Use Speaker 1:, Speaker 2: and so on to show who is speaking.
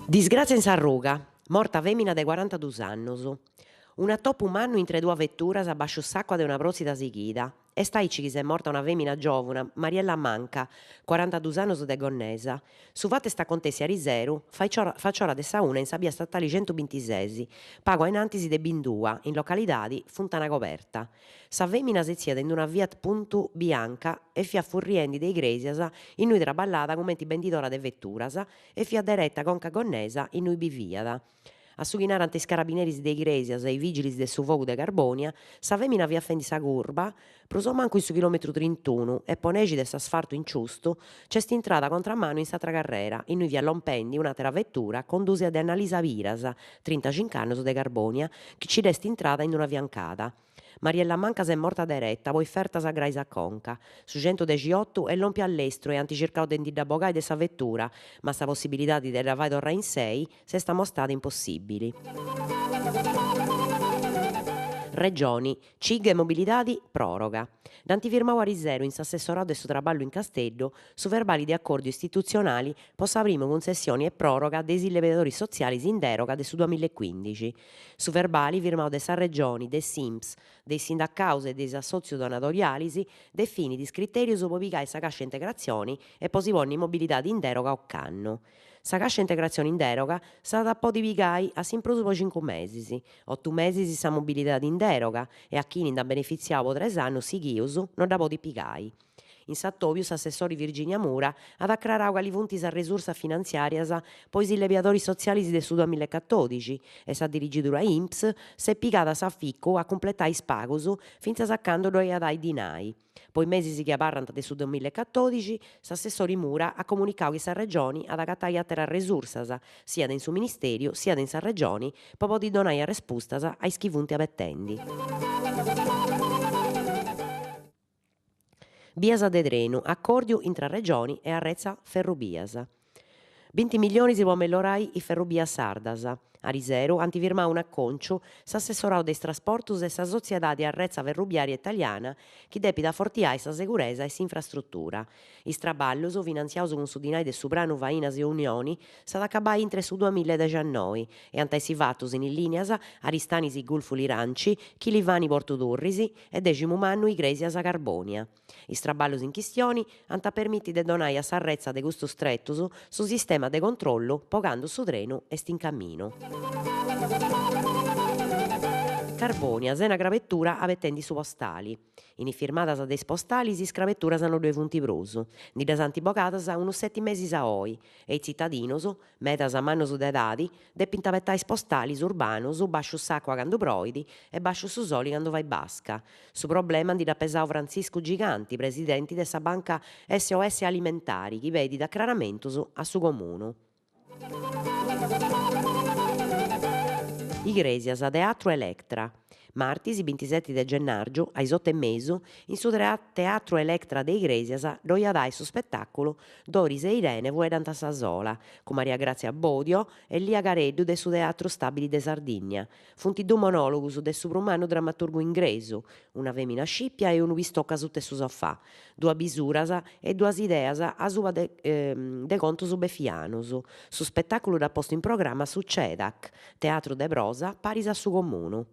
Speaker 1: Disgràtzia in s'arruga, morta fèmina de corantadus annus. Un'atopu mannu intre duas veturas bàsciu s'àcua de una pròtzida sighida. Est aici chi s'est morta una fèmina giòvuna, Mariella Manca, corantadus annus de Gonnesa. Su fatu est acontèssiu ariseru, faciora de sa una in sa bia statali centubintises, pagu a in antis de Bindua, in localidadi Funtana Coberta. Sa fèmina setziat in una Fiat Punto bianca e fiat furriendi de Igrèsias innui traballàt cumenti bendidora de veturas e fiat dereta conca a Gonnesa innui biviat. A su chi narant is carabineris de Igrèsias e is vìgilis de su fogu de Carbònia, sa fèmina fiat fendi sa curba, prus o mancu in su chilòmetru trintunu, e po nexi de s'asfartu inciustu, nc'est intrada contramanu in s'atra carrera, innui fiat lompendi un'àtera vetura condùsia de Annalisa Piras, trintacinc'annus de Carbònia, chi nci dd'est intrada in una fiancada. Mariella Manca s'est morta dereta po is fertas grais a conca. Su centudexiotu est lòmpiu a lestru e ant circau de ndi dda bogai de sa vetura, ma sa possibilidadi de dda fai torrai in sei s'est amostada impossìbili. Regioni, CIG e mobilidadi, pròroga. Dd'ant firmau ariseru in s'assessorau de su Traballu in Casteddu su verbali de acòrdiu istitutzionali po sa primu cuntzessioni e pròroga de is illebiadoris sotzialis in dèroga de su duamilla e cuindixi. Su verbali, firmau de sa Regioni, de s'Inps, de is sindacaus e de is assòtzius donadorialis, definit is critèrius po pigai sa càscia integratzioni e po si ponni in mobilidadi in dèroga ocannu. Sa càscia integratzioni in dèroga s'at a podi pigai a s'imprus po cincu mesis, otu mesis sa mobilidadi in dèroga e a chini nd'at benefitziau po tres annus sighius no dda podit pigai. In s'atòbiu s'assessori Virginia Mura at acrarau cali funt is arresursas finantziàrias po is illebiadoris sotzialis de su duamilla e catòdixi e sa dirigidura Inps s'est pigada s'aficu a cumpletai is pagus fintzas a candu ddoi at ai dinai. Po is mesis chi abarrant de su duamilla e catòdixi s'assessori Mura at comunicau chi sa Regioni at agatai àteras resursas siat in su Ministèriu siat in sa Regioni po podi donai arrespustas a is chi funt abetendi. Bias de trenu, acòrdiu intra Regioni e Arretza Ferrubias. Binti millionis po mellorai is ferrubias sardas. Ariseru ant firmau un'acònciu s'assessorau de is trasportus e sa sotziedadi Arretza Ferrubiària Italiana chi depit afortiai sa seguresa e s'infrastrutura. Is traballus, finantziaus cun su dinai de su pranu Fainas e Unioni, s'at a acabai intre su duamilla e dexianoi e ant a essi fatus in is lìnias Aristanis-Gulfu Li Ranci, Chilivani-Portu Turris, e Deximumannu Igrèsias Carbònia. Is traballus in chistioni ant a permiti de donai a s'arretza de custus tretus su sistema de controllu po candu su trenu est in caminu. Carbònia, sena crabetura abetendi su postali. In is firmadas de is postalis is crabeturas no ddoi funt prus. Ndi ddas ant bogadas unus seti mesis a oi e is tzitadinus, medas mannus de edadi, Depint abetai is postalis urbanus bàsciu s'àcua candu proit e bàsciu su soli candu fait basca. Su problema ndi dd'at pesau Frantziscu Giganti, presidenti de sa banca SOS Alimentari, chi pedit acraramentus a su Comunu. Igrèsias, Teatru Electra. Martis bintiseti de gennàrgiu, a is otu e mesu, in su Teatru Electra de Igrèsias ddoi at ai su spetàculu Doris e Irene fueddant a sa sola, cun Maria Grazia Bodio e Lia Careddu de su Teatru Stabili de Sardìnnia. Funt dus monòlogus de su prus mannu dramaturgu ingresu, una fèmina scìpia e unu pistocu asuta 'e su sofà, duas bisuras e duas ideas asuba de de contus befianus. Su spetàculu dd'at postu in programma su Cedac, Teatru de prosa paris a su Comunu.